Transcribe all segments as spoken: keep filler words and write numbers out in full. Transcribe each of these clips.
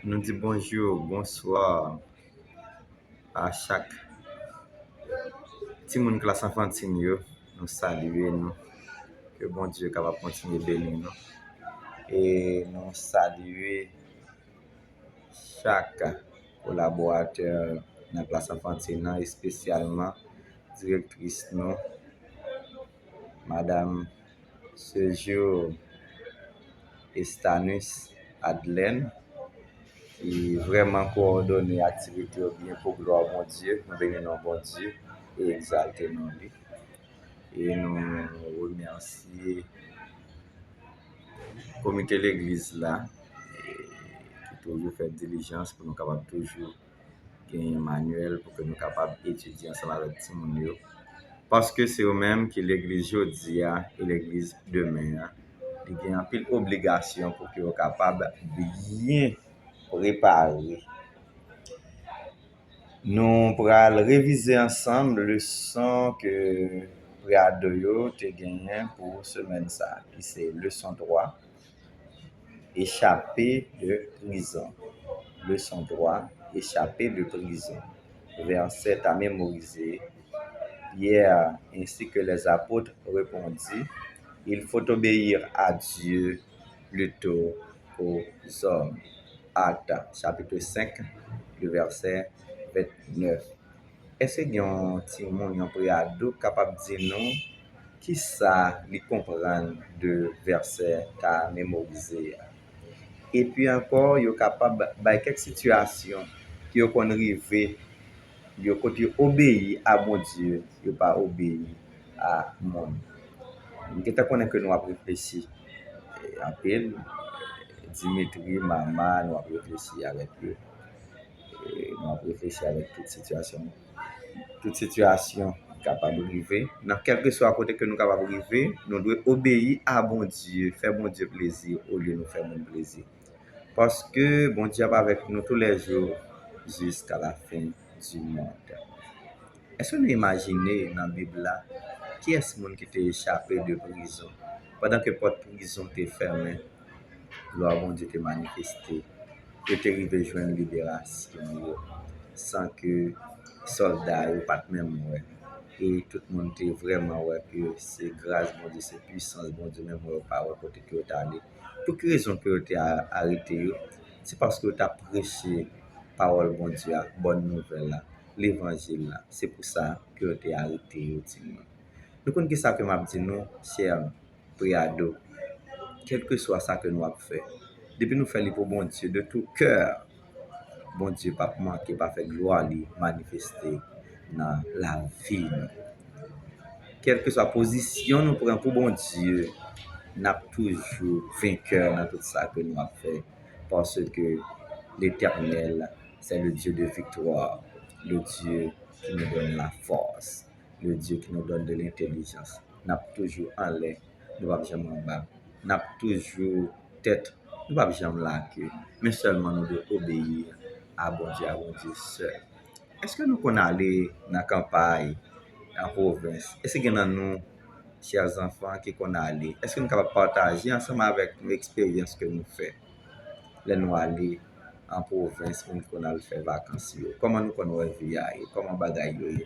Nou di bonjou, bonswa a chak timoun klas anfantin yo. Nou salye nou. Ke Bondye kapab kontinye beni nou. E nou salye chak kolaboratè nan klas anfantin nan, espesyalman direktris nou, Madam Sejour Estanus Adlène, ki vrèman kowòdone aktivite yo byen pou glwa Bondye. Nou beni non Bondye e egzalte non li. E nou remèsye komite legliz la, e ki toujou fè dilijans pou nou kapab toujou gen manyèl pou ke nou kapab etidye ansanm avèk timoun yo. Paske se yo menm ki legliz jodi a e legliz demen an. Li gen anpil obligasyon pou ke yo kapab byen prepare. Nou pral revize ansanm leson ke pre-ado yo te genyen pou semèn sa a, ki se leson twa, Échappé de prison. Leson twa, Échappé de prison. Vèsè ta memorize, Pierre ainsi que les apôtres répondit, il faut obéir à Dieu plutôt qu'aux hommes. Actes, chapitre cinq, le verset vingt-neuf. Èske gen yon timoun, yon pre-ado k kapab di nou kisa li konprann de vèsè ta memorize a? Epi ankò, yo kapab bay kèk sitiyasyon ke yo konn rive, yo kote yo obeyi a Bondye, yo pa obeyi a moun. M gentan konnen ke nou ap reflechi, eh, anpil. Dimitri, Mama, nou ap reflechi avèk yo. Eh, nou ap reflechi avèk tout sitiyasyon. Tout sitiyasyon ki kapab rive. Nan kèlkeswa kote ke nou kapab rive, nou dwe obeyi a Bondye, fè Bondye plezi olye nou fè moun plezi. Paske Bondye ap avèk nou toulèjou jiska lafen di mond. Èske nou imajine nan Bib la kiyès moun ki te echape de prizon? Pandan ke pòt prizon te fèmen, glwa Bondye te manifeste. Yo te rive jwenn liberasyon yo san ke sòlda yo pa t menm wè. E tout moun te vrèman wè ke se gras Bondye, se pwisans Bondye, menm wè yo pa wè kote ke yo t ale. Pou ki rezon ke yo te a-, arete yo? Se paske yo t ap preche pawòl Bondye a, bòn nouvèl la, levanjil la. Se pou sa ke yo te arete yo, timoun. Nou konn kisa ke m ap di nou, chè pre-ado, kèlkeswa sa ke nou ap fè, depi nou fè li pou Bondye de tout cœur, Bondye p ap manke pa fè glwa li manifeste nan lavi nou. Kèlkeswa pozisyon nou pran pou Bondye, n ap toujou venkè nan tout sa ke nou ap fè, paske Letènèl, c'est le Dieu de victoire, le Dieu qui nous donne la force, le Dieu qui nous donne de l'intelligence. N ap toujou anlè, nou p ap janm anba. N ap toujou tèt, nou p ap janm lage. Men sèlman nou dwe obeyi a Bondye, a Bondye sèl. Èske nou konn ale nan kanpay, nan pwovens? Èske gen nan nou, chè zanfan, ki konn ale? Èske nou kapab pataje ansanm avèk nou eksperyans ke nou fè lè nou ale an pwovens, moun ki konn al fè vakans yo? Kòman nou konn wè vi a ye? Kòman bagay yo ye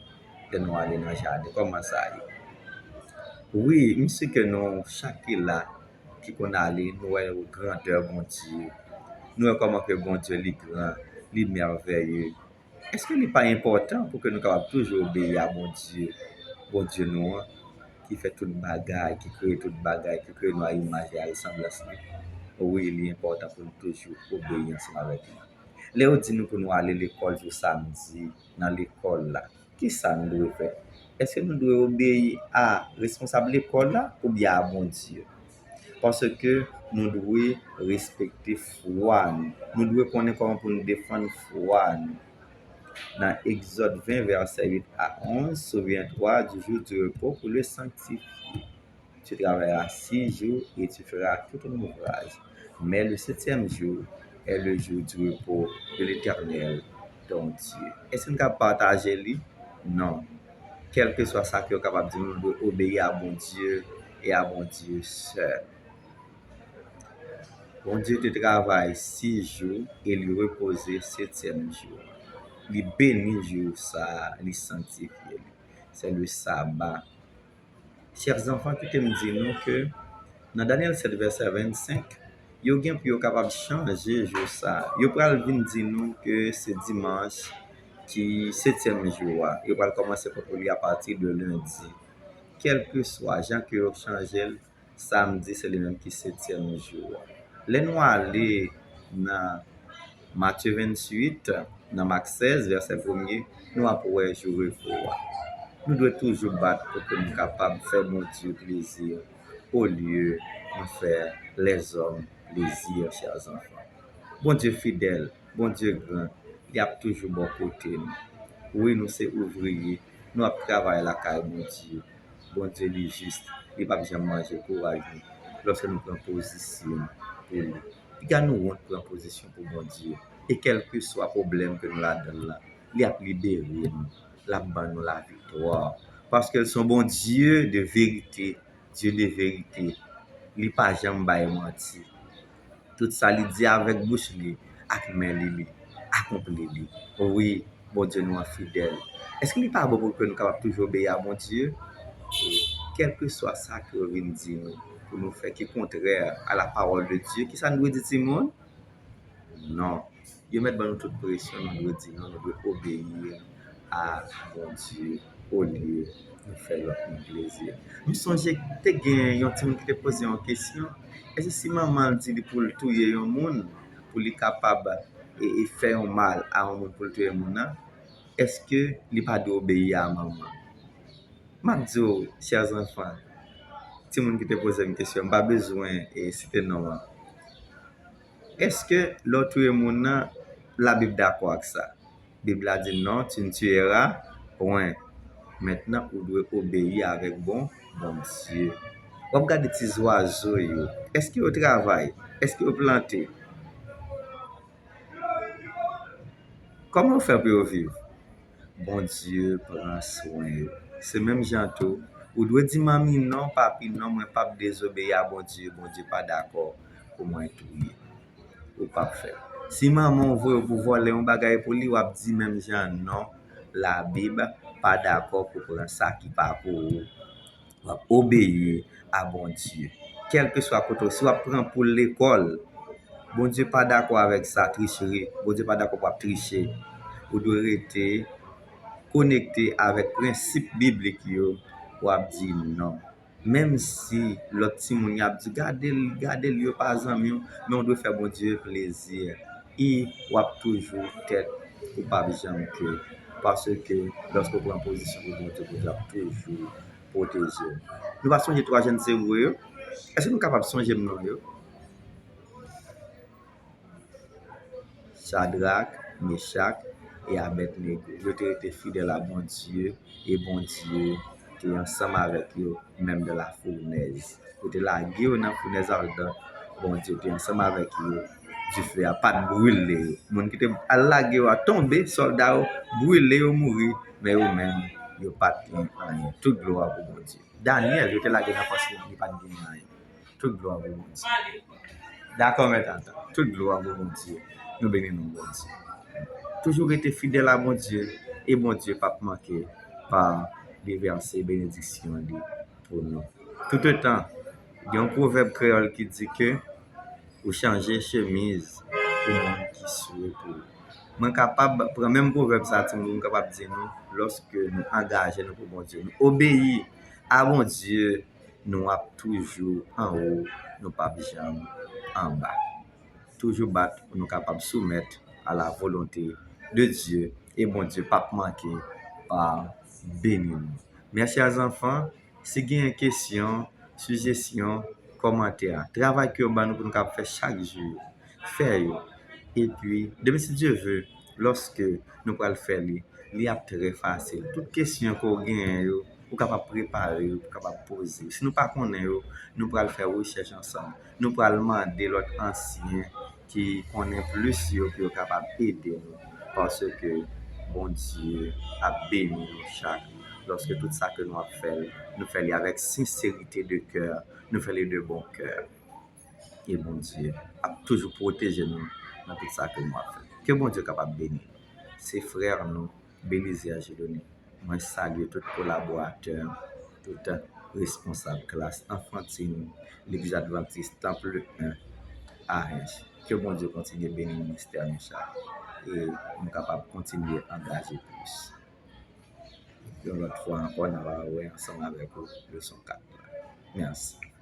lè nou ale nan jaden? Kòman sa ye? Wi, m si ke nou chak ki la, ki konn ale, nou wè grandè Bondye. Nou wè kòman ke Bondye li gran, li mèvèye. Èske li pa enpòtan pou ke nou kapab toujou obeyi a Bondye, Bondye nou an, ki fè tout bagay, ki kreye tout bagay, ki kreye nou a imaj e a resanblans li? Wi, li enpòtan pou nou toujou obeyi ansanm avèk li. Lè yo di nou pou nou ale lekòl jou samdi, nan lekòl la, kisa nou dwe fè? Èske nou dwe obeyi a responsab lekòl la oubyen a Bondye? Paske nou dwe respekte fwa nou. Nou dwe konnen kòman pou nou defann fwa nou. Nan Egzòd ven, vèsè uit a onz, Souviens-toi du jour du repos pour le sanctifier. Tu travailleras six jours et tu feras tout ton ouvrage. Mais le septième jour est le jour du repos de l'Éternel, ton Dieu. Èske n ka pataje li? Non. Kèlkeswa sa ke yo kapab di, nou dwe obeyi a Bondye e a Bondye sèl. Bondye te travay sis jou e li repoze setyèm jou a. Li beni jou sa a, li sanktifye li. C'est le sabbat. Chè zanfan, kite m di nou ke nan Danyèl sèt vèsè vennsenk, yo gen pou yo kapab chanje jou sa a. Yo pral vin di nou ke se dimanch ki setyèm jou a. Yo pral kòmanse kont li apati de lendi. Kèlkeswa jan ke yo chanje l, samdi se li menm ki setyèm jou a. Lè nou ale nan Matye venntuit, nan Mak sèz, vèsè premye, nou ap wè jou repo a. Nou dwe toujou bat pou ke nou kapab fè Bondye plezi, olye nou fè lèzòm plezi, chè zanfan. Bondye fidèl, Bondye gran, li ap toujou bò kote nou. Wi, nou se ouvriye, nou ap travay lakay Bondye. Bondye, li jis, li p ap janm manje kouraj nou lòske nou pran pozisyon pou li. Piga nou wont pran pozisyon pou Bondye. E kèlkeswa pwoblèm ke nou ladan l la, li ap libere nou. L ap ban nou laviktwa. Paske l se yon Bondye de verite, Dye de verite. Li pa janm bay manti. Tout sa li di avèk bouch li, ak men li, li akonpli li. Wi, Bondye nou an fidèl. Èske li pa bon pou ke nou kapab toujou obeyi a Bondye? Wi. Kèlkeswa sa ke yo vin di nou, pou nou fè ki kontrè a la parole de Dieu, kisa nou dwe di timoun? Non. Yo mèt ban nou tout presyon, nou dwe di non, nou dwe obeyi a Bondye olye nou fè lòt moun plezi. M sonje te gen yon timoun ki te poze yon kesyon, èske si manman l di li pou l touye yon moun, pou li kapab e, e fè yon mal a yon moun pou l touye moun nan, èske li pa dwe obeyi a manman? M ap di w, chè zanfan, timoun ki te poze m kesyon, m pa bezwen e, site non an. Èske lè w touye moun nan, Labib dakò ak sa? Bib la di non, tu ne tueras point. Mentnan, ou dwe obeyi avèk bon, Bondye. W ap gade ti zwazo yo. Èske yo travay? Èske yo plante? Kòman yo fè pou yo viv? Bondye pran swen yo. Se menm jan tou, ou dwe di manmi non, papi non, mwen p ap dezobeyi a Bondye, Bondye pa dakò pou mwen touye. Ou p ap fè. Si manman w voye w pou vòlè yon bagay pou li, w ap di menm jan non, Labib pa dakò pou pran sa ki pa pou ou. W ap obeyi a Bondye. Kèlkeswa kote w, si w ap pran poul lekòl, Bondye pa dakò avèk sa, tricheri. Bondye pa dakò pou w ap triche. Ou dwe rete konekte avèk prensip biblik yo, w ap di non. Menm si lòt timoun y ap di, "Gade l, gade l, yo pa zanmi w," men w dwe fè Bondye plezi. E w ap toujou tèt ou p ap janm ke. Paske lòske w pran pozisyon pou Bondye, Bondye ap toujou pwoteje w. Nou pa sonje twa jèn Ebre yo? Èske nou kapab sonje m non yo? Chadrak, Mechak e Abèdnego. Yo te rete fidèl a Bondye, e Bondye te ansanm avèk yo, menm dans la fournaise. Yo te lage yo nan founèz aldan, Bondye te ansanm avèk yo, dife a pa t brile yo. Moun ki te al lage yo a tonbe, sòlda yo brile yo mouri, men yo menm, yo pa t gen anyen. Tout glwa pou Bondye. Danyèl, yo te lage nan fòs li, li pa t gen anyen. Tout glwa pou Bondye. Dakò, mèt atan. Tout glwa pou Bondye. Nou beni non Bondye. Toujou rete fidèl a Bondye, e Bondye p ap manke pa devèse benediksyon li pou nou. Toutotan, gen yon pwovèb kreyòl ki di ke ou chanje chemiz pou moun ki sou epou. Mwen kapab pran menm pwovèb sa, timoun, mwen kapab di nou, lòske nou angaje nou pou Bondye, nou obeyi a Bondye, nou ap toujou anwo, nou p ap janm anba. Toujou bat pou nou kapab soumèt à la volonté de Dieu, e Bondye p ap manke pa beni nou. Mèsi a zanfan. Si genyen kesyon, sijesyon, kòmantè, travay ke yo ban nou pou nou kapab fè chak jou, fè yo. Epi, demen si Dye ve, lòske nou pral fè li, li ap trè fasil. Tout kesyon ke w genyen yo, ou kapab prepare yo, ou kapab poze yo. Si nou pa konnen yo, nou pral fè rechèch ansanm. Nou pral mande lòt ansyen ki konnen plis yo pou yo kapab ede nou. Paske Bondye ap beni nou chak lòske tout sa ke nou ap fè, nou fè li avèk senserite de kè, nou fè li de bon kè. E Bondye ap toujou pwoteje nou nan tout sa ke nou ap fè. Ke Bondye kapab beni nou. Se frè nou, Belize Angeloni. Mwen salye tout kolaboratè, tout responsab klas anfantil, Legliz Advantis Temple un A H. Ke Bondye kontinye beni ministè nou sa. E nou kapab kontinye angaje plis. Yon lòt fwa ankò, n a va wè ansanm avèk ou leson kat la. Mèsi.